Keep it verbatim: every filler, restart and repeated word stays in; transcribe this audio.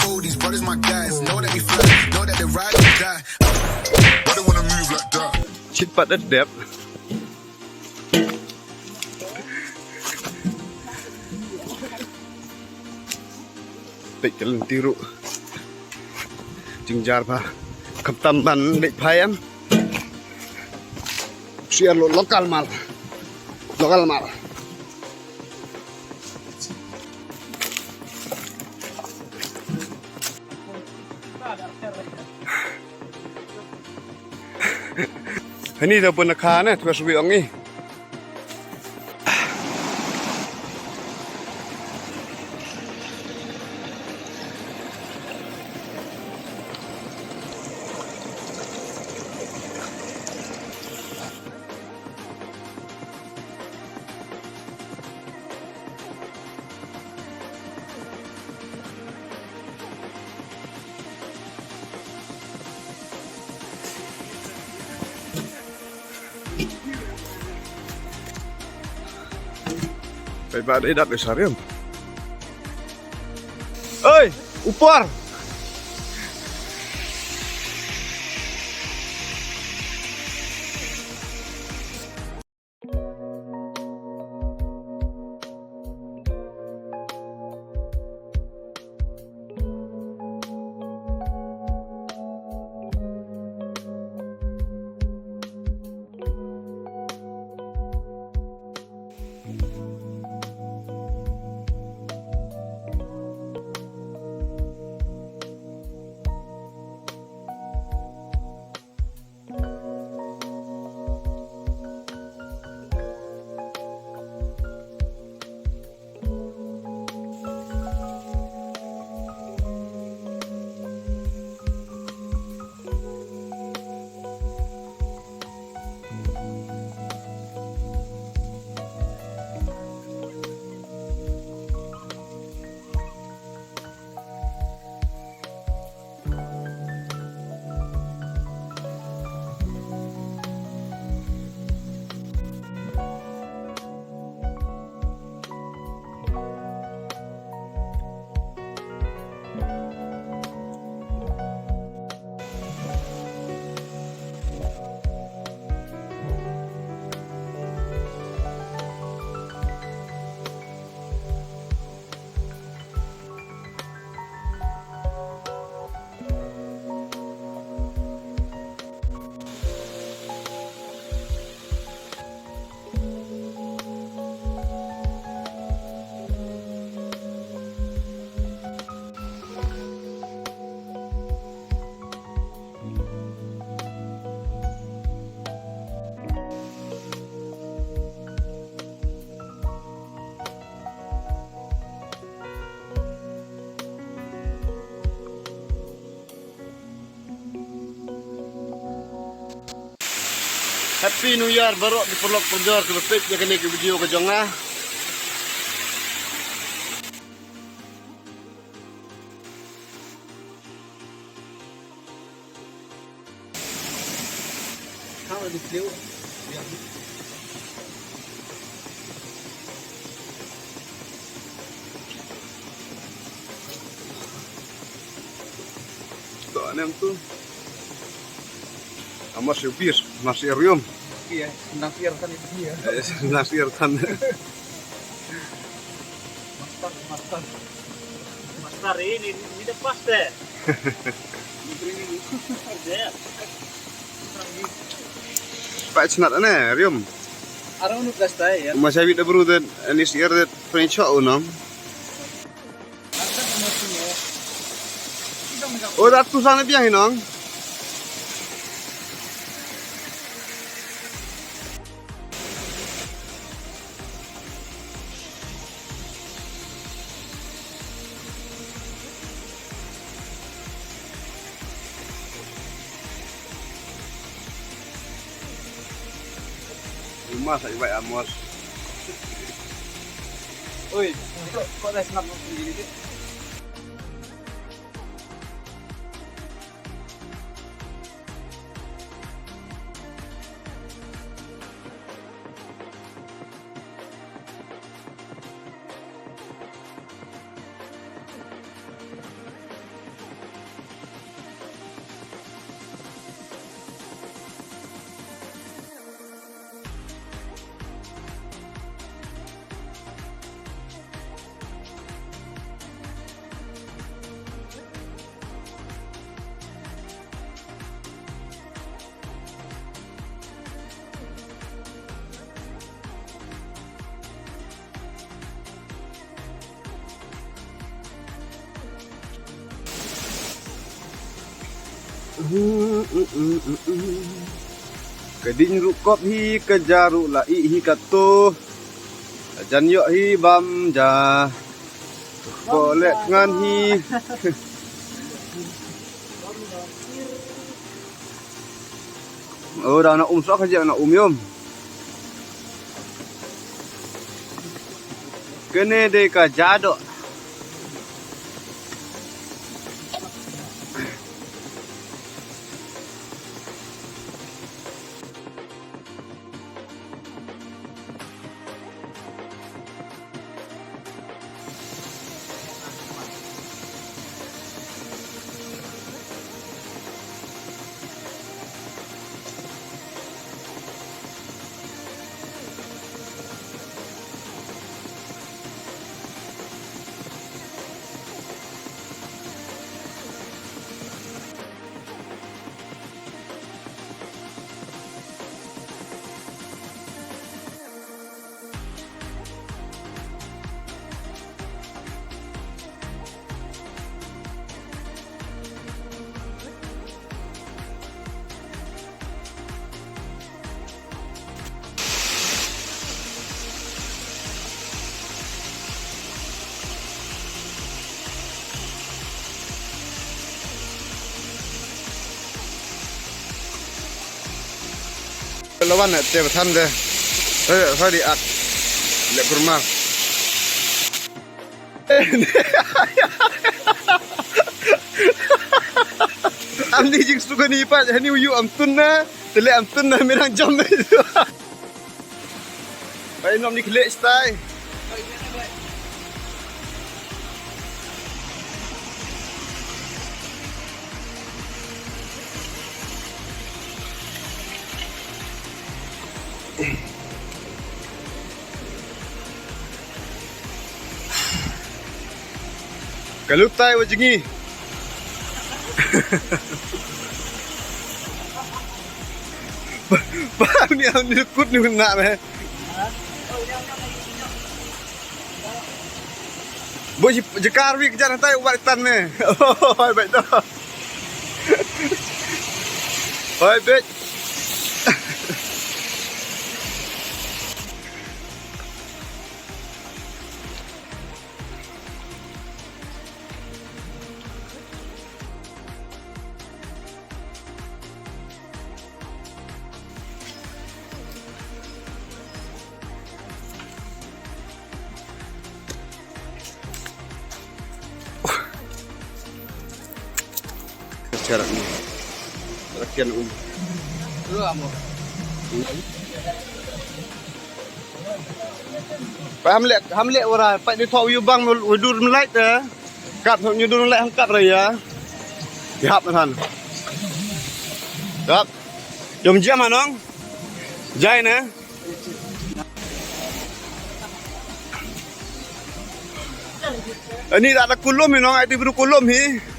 Oh, these brothers my guys. Know that we fly, know that they ride or die. Why they wanna move like that? Chit pat da dep. Peit ka lynti ruh. Jynjar bha. Khamtam ban leit phai em. Syiar lo-, local mal. Local mal. Hani da bun kha ne, tu sui ong i. Bai ba dei dat bai sariam. Oi, upor. Happy New Year baroh ki paralok parajor kiba peit ïa kane ka video ka jong nga. To, nem tu. Amos ïa u bir, mas ïa rium. Iya, nang siar kan itu dia. Eh, nang siar kan. Master, master. Master ini, ini the best eh. Ini ini. Iya. Pak chnat ane, rium. Arang nu plastai ya. Mas ïa bit da bru da, ani siar da French shop unam. O, da tu sana biang hi nong. Uma sa iwai amos. Oi, kok, kok dah snap gini tu? Ka ding ruh kop hi, ka ja ruh la ih hi katto. Jan ïoh hi bam ja. Ko leh ngan hi. Oh, da na um sok ka ja na um yom. Kene de ka ja doh. Lawan na te bathan de. Sorry, sorry, ak. Leh kurma. Am ni jing sukani pa hani u yu am tun na. Tele am tun na mirang jam na. Bai nom ni khleh stai. Ka lut tai wa jngi. Ba ni am ni kut ni na me. Bo ji jakar wi kejar tai wa tan me. Oi bai to. Oi bai. Sekarang ni. Rakian um. Dulu kamu. Pai hamlet, hamlet ora, pai di thok yu bang u dur mlait eh. Kap thok yu dur mlait hang kap raya. Yap man. Yap. Yom jam anong. Jai ne. Ani da da kulum hi nong, ai ti bru kulum hi.